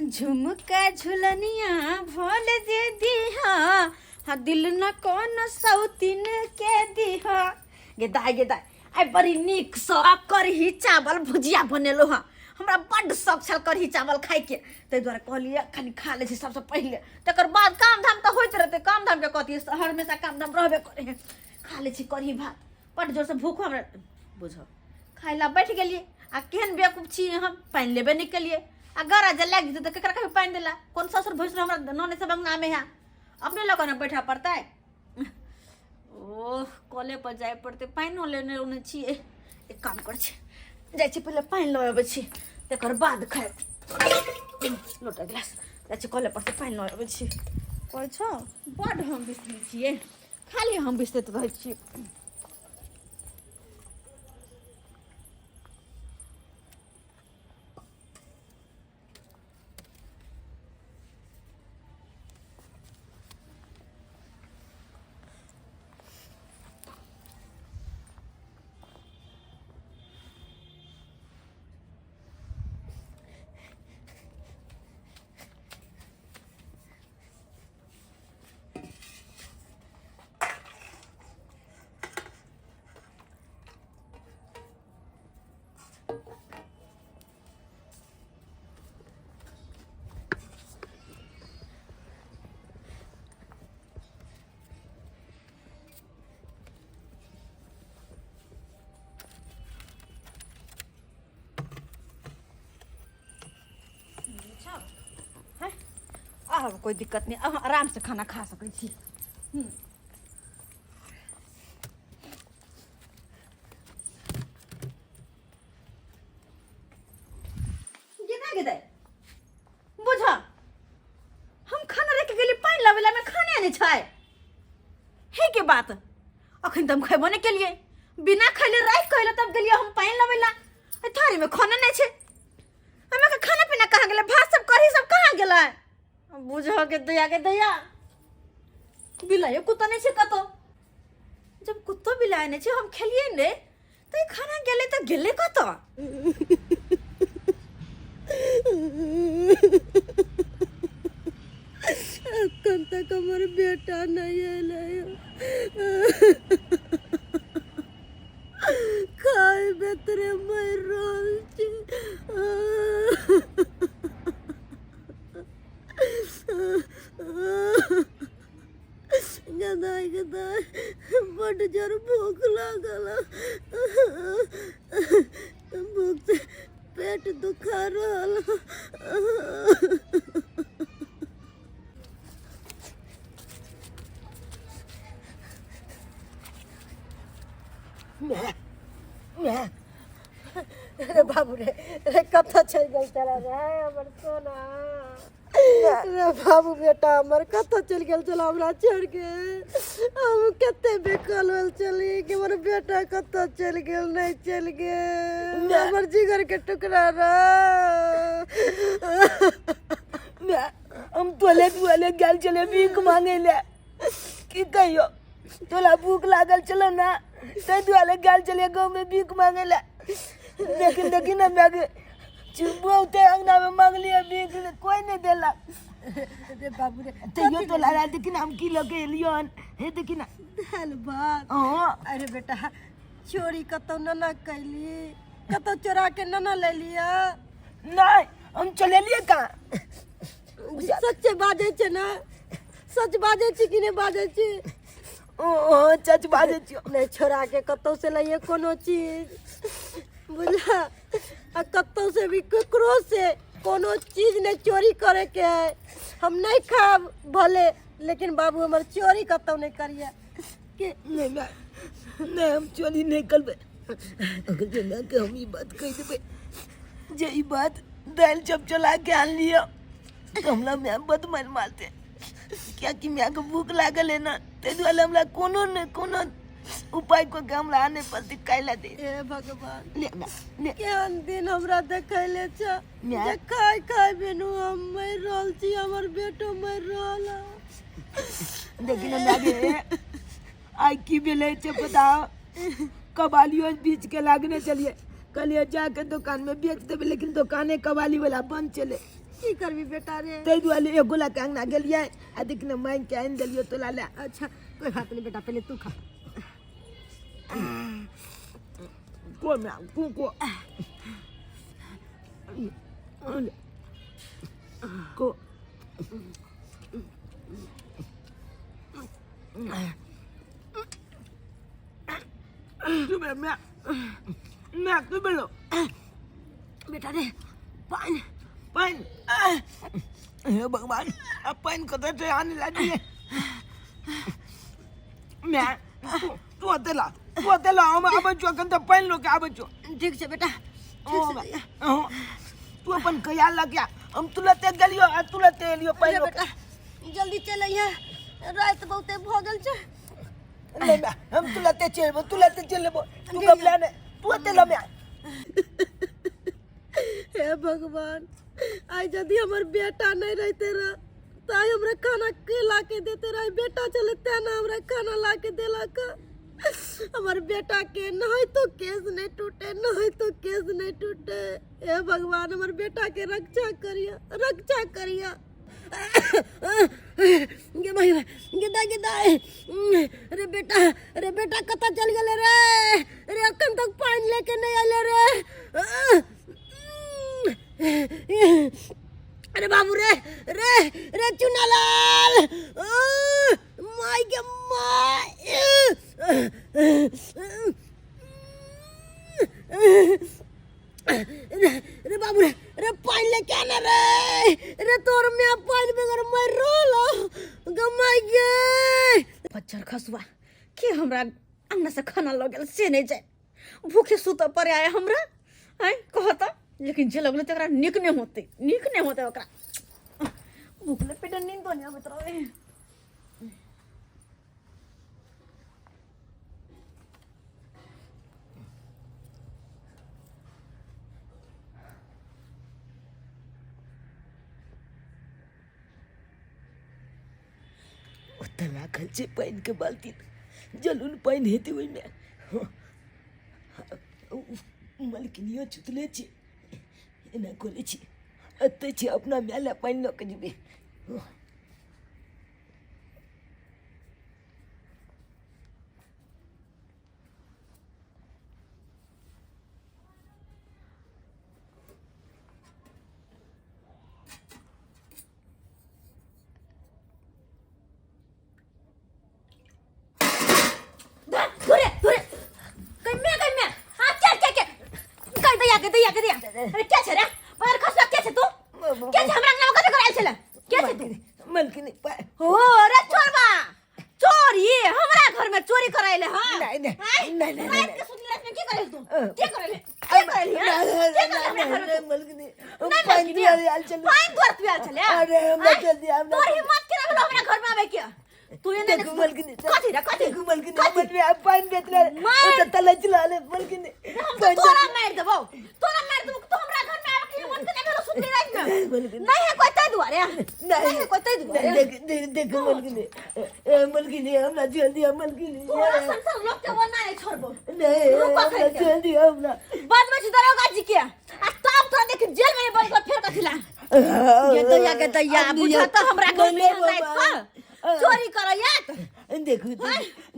झुमका झुलनिया भोल जे दिहा, हाँ दिल न कोनो सौतीन के दिहा। गे दाय गे दाय, आइ बड़ी नीकसँ कढ़ी चावल भुजिया बनेलहुँ हँ। हमरा बड्ड शौक छल कढ़ी चावल खाइके, ताहि दुआरे कहलियै कनि खा लै छी सबसँ पहिले, तकर बाद काम धाम तऽ होइत रहतै। काम धामके कथी, हमेशा काम धाम रहबे करै है। खा लै छी कढ़ी भात, बड्ड जोरसँ भूखो हमरा बुझऽ। खाय ला बैठ गेलियै आ केहन बेवकूफ छी हम, पानि लेबे नहि केलियै। आ गरा जे लागि जेतै तऽ केकरा कभी पानि देला? कोन ससुर भैंसुर हमरा ननद सब अंगनामे है, अपने लऽ कऽ ने बैठऽ पड़तै। ओह, कले पर जाय पड़तै, पानिओ लेने उने छियै। एक काम करै छी, जाइ छी पहिले पानि लऽ अबै छी, तकर बाद खायब। लोटा गिलास, जाइ छी कले पर से पानि लऽ अबै छी। कहै छौ बड्ड हम बिसरै छियै, खाली हम बिसरैत रहै छी। आब कोई दिक्कत नहीं, अब आराम से खाना खा सकै छी। गेदा गेदा बुझ, हम खाना रख गेली पानि लाबै ला, में खाने नहि छै। हे के बात, अखन तऽ हम खयबो नहि केलियै, बिना खैले राखि कहले तब गेलियै हम पानि लाबै ला, एहि थारी में खाना नहि छै। हमरा के खाना पीना कहाँ गेलै? भात सब कढ़ी सब कहाँ गेलै? बुझ के दया के दया, बिलाइयो कुत्ता नहि छै कतौ। जब कुत्तो बिलाइ नहि छै, हम खेलियै नहि, तऽ ई खाना गेलै तऽ गेलै कतऽ? एखन तक हमर बेटा नहि एलै। खाय बेतरे मरि रहल छी। गदाय गदाय, बड्ड जोर भूख लागल, भूख से पेट दुखा रहल। माय माय, अरे बाबू रे रे, कतऽ चलि गेल चला रे हमर सोना रे? बाबू बेटा हमर कतऽ चलि गेल छल हमरा छोड़ि के? हम कते बेकल भेल छली कि हमर बेटा कतऽ चलि गेल, नहि चलि गेल हमर जिगर के टुकड़ा रे। माय, हम तोले दुआले गेल छलियै भीख मांगे ले। की कहियो, तोला भूख लागल छलो ना, ताहि दुआरे गेल छलियै गाँवमे भीख मांगे ले। लेकिन देखी ना माय गे, बहुते अंगना में मांगलियै भीख, कोई नहीं देलक। रे बाबू रे, तैयो तोला ला देखी ना हम की लऽ के एलियो हन, हे देखी ना। दालि भात? हँ। अरे बेटा, चोरी कतौ न न कैली? कतौ चोरा के न न लेलियै? नहीं, हम चलेलियै कहाँ। सच्चे बाजै छै ने? सच बाजै छी कि नहि बाजै छी? ओ सच बाजै छियौ। नहि छोड़ा के कतौ से लइए कोनो चीज, बुझला? आ कतौ से भी ककरो से कोनो चीज नहि चोरी करे के है। हम नहीं खाब भले, लेकिन बाबू हमर चोरी कतौ नहीं करिए के। नहीं माय, नहीं, हम चोरी नहीं करबै। अगर जे माय के हम ई बात कहि देबै जे ई बात दालि चप चला के आनलियै, तऽ हमरा माय बड मारि मारतै, कियाकि मायके भूख लागल है ना, ताहि दुआरे हमरा कोनो ने कोनो उपाय कऽ के हमरा आनै पड़तै खाय लए दे। हे भगवान, ले माय, ले। केहन दिन हमरा देखैले छ माय। जे खाय खाय बिनु हम मरि रहल छी, हमर बेटो मरि रहल है। देखी ना माय गे, आइ की भेलै छै पता? कबालियो बीच के लागने चलिए, कहलिए जाके दुकान में बेच देबै, लेकिन दुकाने कबाली वाला बंद चले। की करबी बेटा रे। ताहि दुआरे एक गोला के अंगना गेलियै आ देख ने मांगि के आनि देलियै तोला लए। अच्छा कोई बात नहीं बेटा, पहले तू खा। को माय को को को my my की भेलो? बेटा रे पानि। पानि? हे भगवान, आ पानि कतऽ छै आने लागिए। माय तू ओतऽ ला, तू ओतऽ ला, हम आबै छियौ एखन तऽ पानि लऽ के आबै छियौ। ठीक छै बेटा, ठीक छै दैया। हँ, तू अपन कहिया लऽ के आ, हम तुरते गेलियौ आ तुरते एलियौ पानि अरे लऽ के। बेटा जल्दी चल अइहे, राति बहुते भऽ गेल छै। नहि माय, हम तुरते चलि एबौ, तुरते चलि एबौ, तू घबरा नहि, तू ओतऽ ला माय। हे भगवान, आइ यदि हमर बेटा नहीं रहते रह तऽ आइ हमरा खाना के ला के देते रह। बेटा चले तें ना हमरा खाना ला के देलक। हमर बेटा के नहीं तो केस नहीं टूटे, नहीं तो केस नहीं टूटे। हे भगवान, हमर बेटा के रक्षा करिया, रक्षा करिया। गे भाई गेदा गेदा, अरे बेटा, अरे बेटा कतऽ चल गेलै रे? अरे अखन तक पानि लेके नहीं आयल रे। अरे बाबू रे रे रे चुनालाल, माय के my. रे बाबू रे रे पानि लेके आना रे। रे तोर में पानि बगैर मर रोल गमाई गे। बच्चर खसुआ के हमरा अंगना से खाना लऽ गेल से नहीं जाए, भूखे सुतऽ पड़े आए हमरा। आँय कहत, लेकिन जे लगलै तकरा नीक नहि होतै, नीक नहि होतै ओकरा। भूखले पेटे नींदो नहि अबैत रहै। ओतऽ राखल छै पानिके बाल्टी, जलून पानि हेतै ओहिमे। मलकिनियो छुतले छै, एना खोलै छी, एतै छै अपना माय लए पानि लऽ कऽ जेबै। घुरे घुरे कइमे कइमे, हां क्या क्या क्या कह दैया के दैया के दैया। अरे क्या छै रे पर खसुआ, क्या छै तू, क्या छै हमरा अंगना में कथि करायल छले, क्या छै तू? मलकिनी हो रे चोरबा, चोरी हमरा घर में चोरी करायल हां? नहीं नहीं नहीं नहीं, रात के सुतले रात में की करल तू, की करल, की करल, की करल हमरा घर में? मलकिनी नहीं पानि मलकिनी, दुआरे आयल छलै। पानि दुआरे तू आयल छले? अरे हमरा जल्दी हमरा तोर हिम्मत केना भेलो हमरा घर में आबै के? तू एने देखू मलकिनी, कथी रे कथी? देखू मलकिनी, कथी? हमर में पानि बेचले मार। ओ तऽ तले चला ले मलकिनी। हम तो तोरा मार देबौ, तोरा मार देबौ। तू हमरा घर में आबै के हिम्मत केना भेलो सुतली रात में? मलकिनी। नहीं है कोई तै दुआरे, नहीं है कोई तै दुआरे। देख देख देख मलकिनी, ए मलकिनी हमरा जल्दी आ मलकिनी। तोरा संसार लोग के वो नहीं छोड़बो। नहीं रुको हमरा खैर के। जल्दी हमरा बाद में दरोगा जी के आ तब तोरा देख जेल में बंद कर फेर कथिला। ये दैया के दैया, बुझा त हमरा घर में रात क चोरी करैया। देखू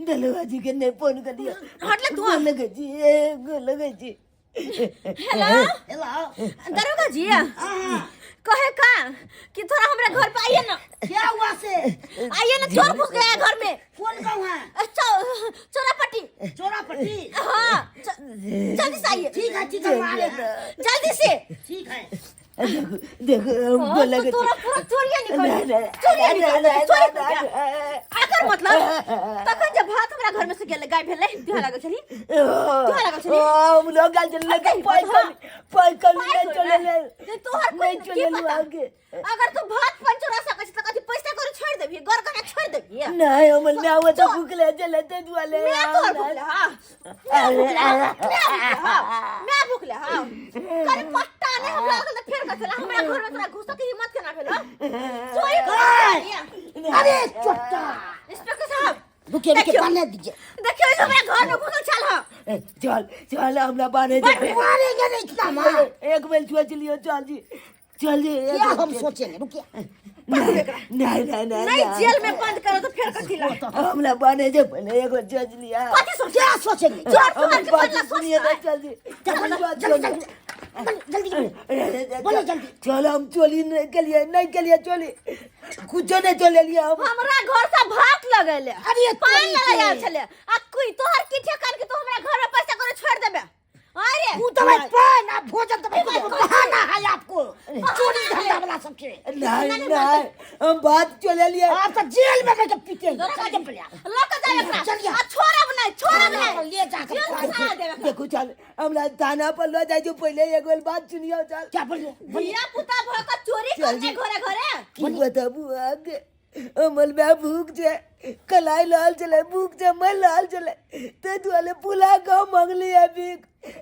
दलोगा जी के नहीं फोन कर दिया। हटले तू। गोर लगै छी, ए, गोर लगै छी। हेलो हेलो दरोगा जी, कहे का कि थोड़ा हमरा घर पे आइए ना। क्या हुआ से? आइए ना, चोर घुस गया है घर में। कौन गाँव है? चोरापट्टी। चोरापट्टी? हाँ, जल्दी से आइए। ठीक है ठीक है, हम आ रहे हैं। जल्दी से। ठीक है। देखो देखो हम हाँ, गोर तो लगै छी। तोरा पूरा चोरिया निकल नहीं, नहीं, चोरिया नहीं, निकल नहीं, चोरी नहीं, कर गया। नहीं, आकर मतलब तखन जब भात हमरा घर में से गेल गाय भेलै तुहा लागल छली, तुहा लागल छली। हम लोग गाल चल लगे अरे, पाई हाँ। कर पाई कर पाइ नहीं कर चले ले। ले जे तोहर नहीं कोई चले की पता? आगे। अगर तू भात पान चोरा सकै छी त कथी पैसा करू छोड़ देबही, घर कना छोड़ देबही? नहीं हमर माय वो तो भूखले चले ते दुआले। मैं तोहर भूखले हां, मैं भूखले हां, मैं भूखले हां, मैं भूखले हां। करे पट्टा नहीं हमरा लागल त फेर कथला हमरा घर में तोरा घुसऽ के हिम्मत केना भेल? चोरी कर। अरे चोट्टा इंस्पेक्टर साहब रुकिए रुकिए, देखियो। बांधने दीजिए। देखियो ई हमरा घर में घुसल छल हां। चल चल हमरा बाने दे। मारेंगे नहीं इतना मार। एक बेल छुआ चलियो चल जी। चलिए। क्या हम सोचेंगे, रुकिए। नहीं नहीं नहीं नहीं। नहीं, जेल में बंद करो तो फिर कथी ला? हमरा बने जे पहले एगो जज लिया। कथी सोच? क्या सोचेंगे? चोर हमर चोर के बात बदला सुनिए सोचता तो है। चल जी। जल्दी जल्दी जल्दी जल्दी बोलो जल्दी। चलो, हम चोली नहीं के लिए, नहीं के लिए चोली, कुछो नहीं चले लिया हम। हमरा घर से भात लगेले। अरे पान तोरी लगे के। आयल छले आ कोई तोहर की ठेकान के तो हमरा घर में पैसा करे छोड़ देबे? अरे तू तो भाई पान आ भोजन तो भाई बहाना है आपको चोरी धंधा वाला सबके। नहीं नहीं, हम बात चले लिया। आप तो जेल में बैठ के पीते हैं। चल जम लिया। लऽ के जाए एकरा। चलिए। आ छोड़ब नहीं, छोड़ब नहीं। ले जाकर जेल में सड़ा देबे एकरा। देखो, चल हमरा थाना पर ल जाइ जो, पहले एगो बात सुनियो, चल। क्या बोलिए बोलिए। धिया पुता भऽ के चोरी चल करते जी। घरे घरे। की बताबू आगे, अमल में भूख जे कलाई लाल चले, भूख जे मैं लाल चले, ते दुआले पुला गाँव मंगली है भीख,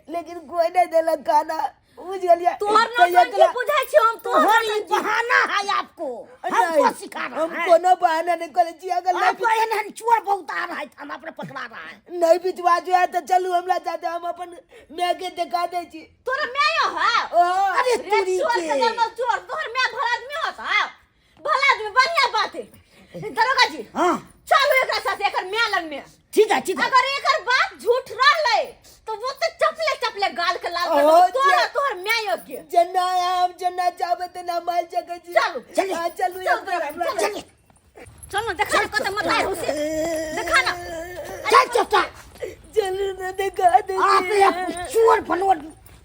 लेकिन कोई नहीं देला खाना, बुझ गेलियै? तोहर तऽ नौटंकी एकरा- बुझै छियौ हम तोहर तोहर ई नौटंकी। बहाना है आपको, हमको नहीं, सिखा रहा हम है। कोनो बहाना नहीं करे छी, अगर नहीं आपको एहन एहन चोर बहुत आ रहा है, थाना पर पकड़ा रहा है। नहीं विश्वास हुआ तो चलू हमरा साथे, हम अपन माय के देखा दै छी। तोरा माय है? ओ अरे रे तोरी चोर के के। जन्मल चोर, तोहर माय भला आदमी होता है? भला आदमी, बढ़िया बात है। दरोगा जी। हाँ। चलू एकरा साथे एकर माय लग में। ठीक है, ठीक है। अगर एकर बात झूठ रहलै तो वो तो चपले चपले गाल के लाल कर ओ, देबो। तोरा जे- तोहर माय के जेना हम जेना चाहबै तेना मारि सकै छी। चलू। चलिए। हाँ, चलू। चल दरोगा जी, चल। चलिए। चल ना, देखा ना कते मतार होसे, देखा ना। चल चुपचाप। चलू ना, देखा दे। आप ये चोर फलोर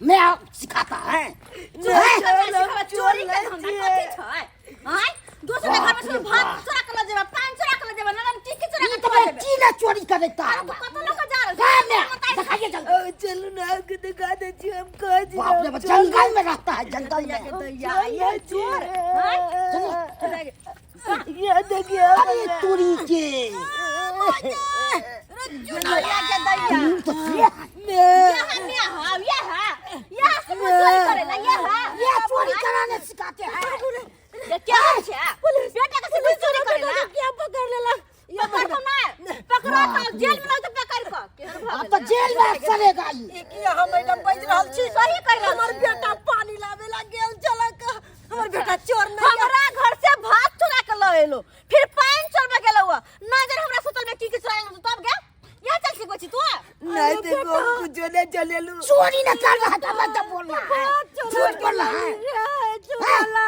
मैं आप सिखाता है। चोरी चल, करना हम सिखाबै, चोर चोरी के धंधा छियै। कथी छै? आँय, दोसर के घर में से भात चोरा के लऽ जेबै, पानि चोरा के लऽ जेबै, नलन की की चोरा ये के तो लऽ मैं जेबै। चीना चोरी कर देता। अरे तो कतऽ लऽ के जा रहल कहाँ छी? में मतार दिखाइए जल्दी। ओ, चलू ना, आके देखा दे छी, हम कहै छी। बाप रे बाप, जंगल में रहता है, जंगल में। दैया, ये चोर आँय? ये देखिए। अरे तोरी के। दैया के दैया। तुम तो ये है। यहाँ में हाँ, यहाँ यहाँ से चोरी करेला यहाँ। ये चोरी कराने सिखाते हैं। ये क्या होइ छै? बेटा के साथ चोरी करेला। क्या पकड़ लेला? पकड़ को ना, पकड़ो तो जेल में लग, पकड़ को केहन भऽ अब तो गेलै? जेल में चलेगा ये। ई की हम मैडम बाजि रहल छी? सही कहि रहल हमर छी। बेटा पानी लावे ला गेल छलक, हमर बेटा चोर नहीं है। हमरा घर से भात चोरा के लऽ एलो, फिर पानि चोरबे गेलो, ना जर हमरा सुतल में की की चोरा लेलो तब गे यहाँ चल सिखबै छी तू? नहीं देखो, हम कुछो नहीं चलेलू। चोरी न कर रहा था, मैं तो बोल रहा है, झूठ बोल रहा है। रे चोराला।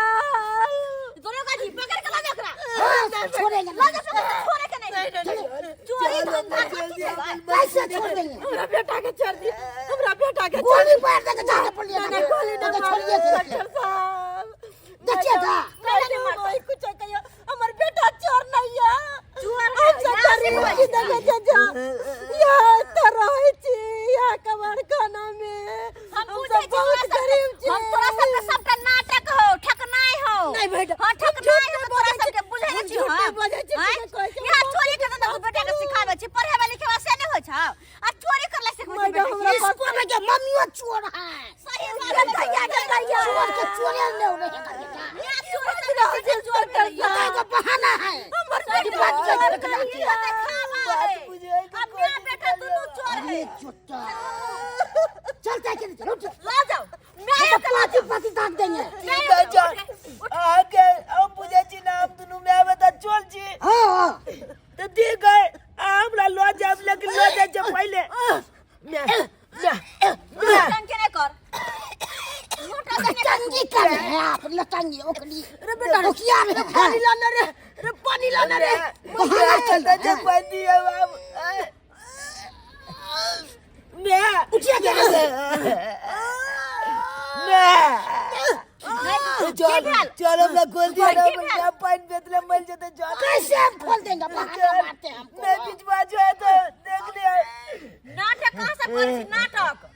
दरोगा जी, पकड़ के लऽ जाओ ओकरा। हाँ, छोड़ेंगे लऽ जाओ, पकड़ के, छोड़े के नहीं। चोरी धंधा कथी छै भाई? कैसे छोड़ देंगे? हमरा बेटा के छोड़ दी, हमरा बेटा के। गोली मार देंगे, जाके बोलिए ना, गोली ना तो छोड़िए मारू, से। डॉक्टर साहब। देखिए था। नहीं नहीं, कुछ कहियो, हमर बेटा चोर नहीं है। चोर हम है, सब यहाँ गरीब सिखबै छी। छी। देखै छै जा यहाँ तऽ रहै छी, यहाँ कबाड़खाना में। हम हम बुझै सब छी तोरा बहुत सबके। गरीब छी। हम तोरा सबके सबटा नाटक हो, ठकनाइ हो। नहीं बेटा, हाँ, हम ठकनाइ झूठ हो। नहीं तोरा बजै छी। सबके बुझै हम छी। झूठ हम नहीं बजै छी, आँय? ठीके कहै छी, यहाँ हम चोरी के धंधा बेटा के सिखाबै छी, पढ़े लिखे से नहीं होइ छौ आ चोरी करला सिखबै छी मैडम, बेटा के। हमरा इसको में के मम्मियों चोर है। सही बात है। दैया के दैया। चोर के चोरे नहीं रहेगा बेटा। यहाँ चोरी करला सिखै, चोर भेलैया। ये तो एगो बहाना है। हमर कि बेटा बात चोर कर के नहीं लाती है। है। बात बुझे के अब मेरा बेटा दुनू चोर है। अरे चुट्टा, चलते हैं कि नहीं? चलो उठ। ला जाओ मैं नहीं तो पाती पाती दाग देंगे। ठीक है, चल आके हम बुझे छी ना, हम दुनू माय बेटा चोर छी। हाँ हाँ। तऽ ठीक है, हमरा लऽ जायब, लेकिन लऽ जाइ छै पहिले माय माय माय। नौटंकी नहीं कर, नौटंकी नहीं कर। लटंगी कर रहे हैं आप, लटंगी ओकली। रे बेटा रे, ओकिया रहे हैं। पानी लाना रे, रे पानी लाना रे। बहाना चल रहा है। दिया बाबू माय। उठिए के माय, चल चल, हमरा खोल दिया ना। की भेल? हमरा पानि बेचले मर जेतै, चल। कैसे हम खोल देंगे? बहाना मारते हैं हमको। नहीं बिचवा जो है तो देख लिया। नाटक कहाँ से करै छी नाटक?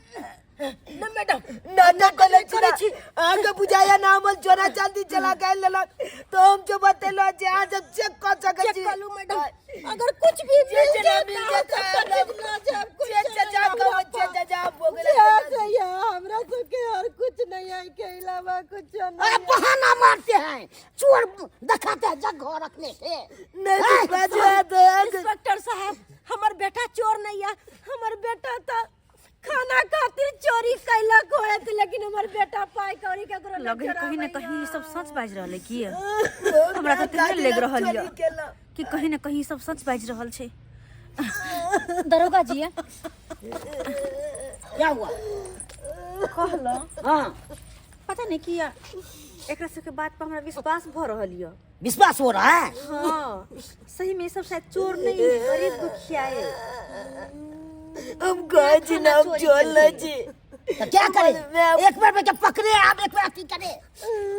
ना मैडम। नाटक करे छी करै छी। अहाँके बुझाया ना, हमर चोरा चांदी चला के लेलक तो हम जो बतेलो जे अहाँ सब चेक कर सकै चेक छी। कर लू मैडम, अगर कुछ भी जे मिल चना जाए मिल तो जेतै, सब चीज ना जाए, कुछ जे चचा नहीं। कहबै, जे चचा भऽ गेलै। जे से यहाँ हमरा सबके और कुछ नहीं है के अलावा कुछ नहीं अरे है। बहाना मारते हैं, चोर दिखाते हैं जग घर रखने से। नहीं बिचवा जो है तो अहाँके इंस्पेक्टर साहब, हमर बेटा चोर नहीं है। हमर बेटा तो खाना खातिर चोरी कैलक होयत, लेकिन हमर बेटा पाइ कौड़ी केकरो नहीं लगे कहीं ना चोराबैया। कहीं ई सब सच बाजि रहल है की? हमरा तऽ तेहन लागि रहल यऽ कि कहीं ना कहीं ई सब सच बाजि रहल छै। दरोगा जी, क्या हुआ? कहलहुँ, हाँ, पता नहीं किया एकरा सबके बात पर हमरा विश्वास भऽ रहल यऽ। विश्वास हो रहा है? हाँ, सही में ई सब शायद चोर नहीं है, गरीब दुखिया है। हम कहे छी ना, हम चोर नहीं छी। तो क्या करे? एक बार में क्या पकड़े आप, एक बार की करे,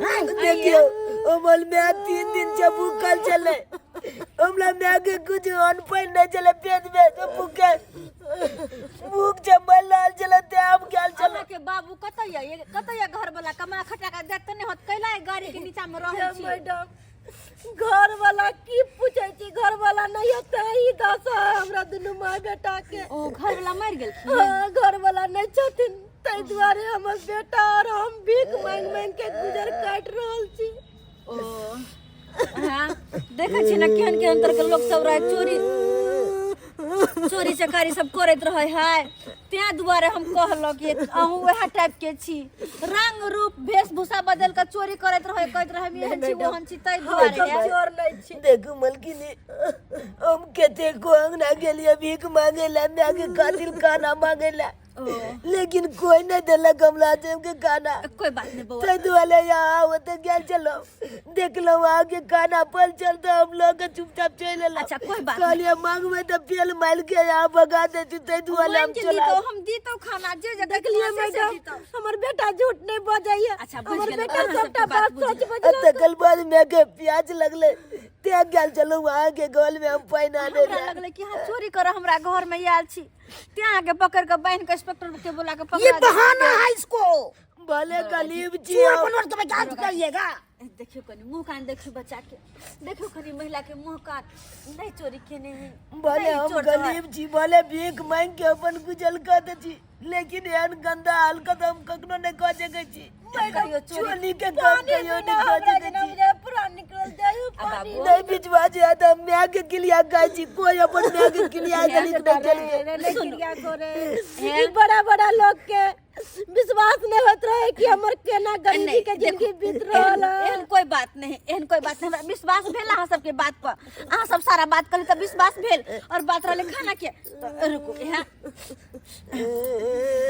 हाँ? देखियो, हमर my 3 दिन से भूखल छलै। हमरा my के कुछ अन्न पानि नहीं छलै पेट में, तो भूखे भूख से मर रहल छलै, तें हम गेल छलै। अहाँके बाबू कतऽ यऽ? कतऽ यऽ घर वाला? कमा खटा के देत तऽ नहि होत, कैला गाड़ी के नीचा में रहै छी? मैडम, घर वाला की पूछै छी, घर वाला नहीं होते ई दशा है हमरा दुनू माय बेटा के। ओ, घर वाला मरि गेलखिन? हाँ, घर वाला नहीं छथिन, ताहि दुआरे हमर बेटा और हम भीख मांगि मांगि के गुजर काटि रहल छी। ओ हाँ, देखै छी ने केहन केहन तरह के लोक सब रहै, चोरी चोरी चकारी सब करैत रहै है। तें दुआरे हम कहलहुँ कि अहूँ वएह टाइप के छी, रंग रूप वेशभूषा बदल के चोरी करैत रहै, कहैत रहै हम एहन छी ओहन छी, ताहि दुआरे। हम चोर नहीं छी। देखू मलकिनी, हम कते को अंगना गेलियै भीख मांगे ला, my के खातिर खाना मांगे ला, लेकिन कोई नहीं देलक हमरा के खाना। कोई बात नहीं बउआ। ताहि दुआरे यहाँ ओतऽ गेल छलहुँ, देखलहुँ अहाँके खाना पर चल, तऽ हम लऽ के चुपचाप चलि एलहुँ। अच्छा, कोई बात। कहलियै मांगबै तऽ पेल मारि के यहाँ भगा दै छी, ताहि दुआरे हम मानि के चलि दीतौ, हम दीतौ खाना, जे जे देखलियै मैडम, हमर बेटा झूठ नहीं बजैया। अच्छा, बुझि हमर गेलहुँ, बेटा अहाँ सबके सबटा बात बात बुझि सच आ बजलक। तकर बाद my के प्याज लगलै, तें गेल छलहुँ अहाँके घर में हम पानि आनै हमरा लए। लगलै कि अहाँ चोरी करऽ हमरा घर में आयल छी, तें अहाँके पकड़ के बान्हि के इंस्पेक्टर के बुला के ये पकड़ा देलहुँ। बहाना है इसको। भले गरीब छी चोर हम। बनोर के जांच करिएगा। देखियो कनी मुँह कान, देखियो बच्चा के, देखियो कनी महिला के मुँह कान, नहीं चोरी केने है। भले नहीं हम चोर तो है। गरीब छी, भले भीख मांगि के अपन गुजर कऽ दै छी, लेकिन एहन गंदा हरकत हम कखनो नहि कऽ सकै छी। कहियो चोरी चोरी के काम कहियो नहि कऽ हमरा सकै जेना छी। बुझाइ पूरा निकलल जाइयो आ पानी। बाबू। नहि विश्वास है तऽ हम my के किलिया खाइ छी, कोई अपन my के किलिया गलीक नहि केलकै। रे नहीं क्रिया करे। ई बड़ा बड़ा लोग के विश्वास नहीं होत रहे कि हमर केना गरीबी नहीं, के जिंदगी देखो, बीत रहल है। एहन कोई बात नहीं, एहन कोई बात नहीं। हमरा विश्वास भेल अहाँ सबके बात पर, अहाँ सब सारा बात कहली तऽ विश्वास भेल। और बात रहले खाना के, तऽ रुकू, यहाँ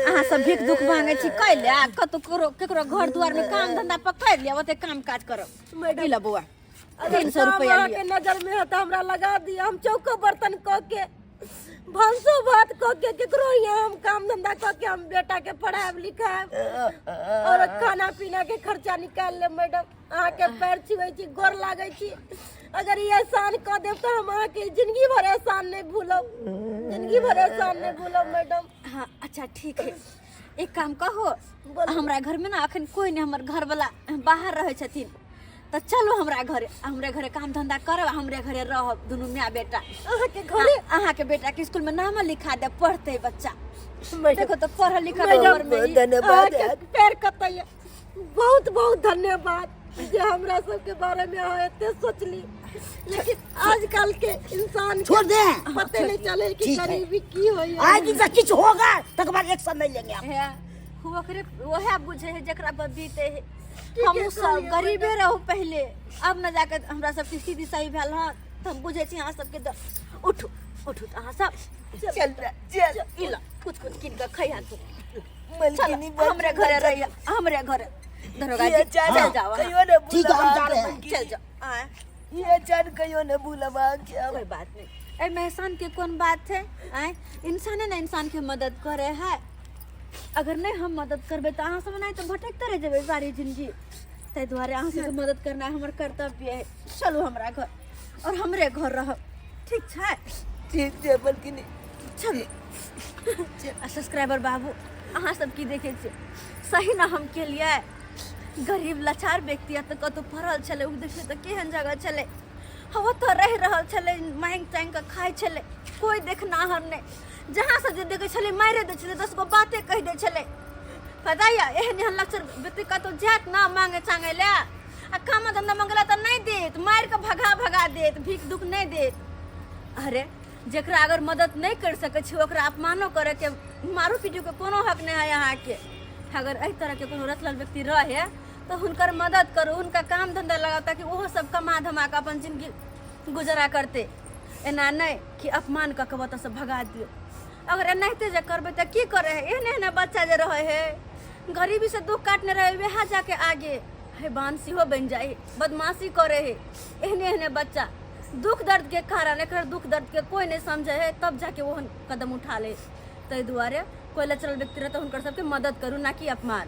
अहाँ सब भीख दुख मांगे छी कैले, कतौ केकरो घर दुआर में काम धंधा पकड़ लिअ, ओते काम काज करब। ई ल बौआ, 300 काम रुपया अहाँके लिअ। नजर में है तऽ हमरा लगा दिअ, हम चौको बर्तन कऽ के, भनसो भात कऽ के, केकरो यहाँ हम काम धंधा कऽ के हम बेटा के पढ़ायब लिखायब और खाना पीना के खर्चा निकालि लेब। मैडम, अहाँके पैर छुबै छी, गोर लागै छी, अगर ई एहसान कऽ देब तऽ हम अहाँके जिंदगी भर एहसान नहि भूलब, जिंदगी भर एहसान नहि भूलब मैडम। हाँ, अच्छा ठीक है, एक काम कहो, हमरा घर में ना अखन कोई नहीं, हमर घर वाला बाहर रहै छथिन, तऽ चलू हमरा घरे, हमरे घरे काम धंधा करब, हमरे घरे रहब दुनू माय बेटा। अहाँके घरे? अहाँके बेटा के स्कूल में नाम लिखा देब, पढ़ते बच्चा। मैडम, देखो तो पढ़ल लिखल मैडम, उम्र में ही। धन्यवाद। अहाँके पैर कतैया, बहुत बहुत धन्यवाद जे हमरा सबके बारे में अहाँ एते सोचली, लेकिन आजकल के इंसान के छोड़ दे, पते नहीं चले कि ठीक है। गरीबी की होइए। आज दिन से किछु होगा तक बाद एक्शन नहीं लेंगे आप। है, ओकरे वएह बुझे है जकरा पर बीते है। हमहूँ सब गरीबे रहू पहले, अब न जाके हमरा सबके स्थिति सही भेल हँ, तऽ हम बुझै छी अहाँ सबके। तऽ उठू उठू, तऽ अहाँ सब चल चल। ई ल, कुछ कुछ कीन कऽ खैहा तू। चल मलकिनी बड़ हमरे घरे रहिया, हमरे घरे। दरोगा ये जी, चाल चल जाओ अहाँ। कहियो ने ठीक है, हम जा रहे हैं। भूलब। चल जाओ आय। ये चाल कहियो ने भूलब अहाँके हम। कोई बात नहीं, एहिमे एहसान के कोन बात है? आय, इंसाने ने इंसान के मदद करे है। अगर नहीं हम मदद करबै तऽ अहाँ सब एनाहिते तऽ भटकते रहि जेबै सारी जिंदगी। ताहि दुआरे अहाँ सबके मदद करनाइ हमर कर्तव्य है। चलू हमरा घर और हमरे घर रहब, ठीक छै? ठीक छै मलकिनी। चलू। आ सब्सक्राइबर बाबू, अहाँ सब की देखै छियै? सही ने हम केलियै? गरीब लाचार व्यक्ति तऽ कतहु पड़ल छलै, ओ देखियौ तऽ केहन जगह छलै, हम ओतऽ रहि रहल छलै, माँगि ताँगि कऽ खाइ छलै, कोइ देखनाहर नहि। जहाँ से जे देखै छलै मारि दै छलै, 10 गो बाते कहि दै छलै। पता यऽ, एहन एहन लक्षण व्यक्ति कतहु जायत ना माँगे चाँगे लए, आ काम धन्धा मंगला तऽ नहि देत, मारि कऽ भगा भगा देत, भीख दुख नहि देत। अरे जकरा अगर मदद नहि करि सकै छी ओकरा अपमानो करैके मारो पीटोके कोनो हक नहि है अहाँके। अगर एहि तरहके कोनो रचलल व्यक्ति रहे तऽ हुनकर मदद करू, हुनका काम धंधा लगाउ ताकि ओहो सब कमा धमा कऽ अपन जिंदगी गुजारा करतै। एना नहि कि अपमान कऽ के ओतऽसँ भगा दियौ। अगर एनाहिते जे करबै तऽ की करै है? एहने एहने बच्चा जे रहै है, गरीबीसँ दुख काटने रहै, वएह जाके आगे हैवान सेहो बनि जाइ है, बदमाशी करै है। एहने एहने बच्चा दुख दर्द के कारण, एकर दुख दर्द के कोई नहीं समझे है, तब जाके ओहन कदम उठा ले। ताहि दुआरे कोई लचरल व्यक्ति रहते हुनकर सबके मदद करू, ना कि अपमान।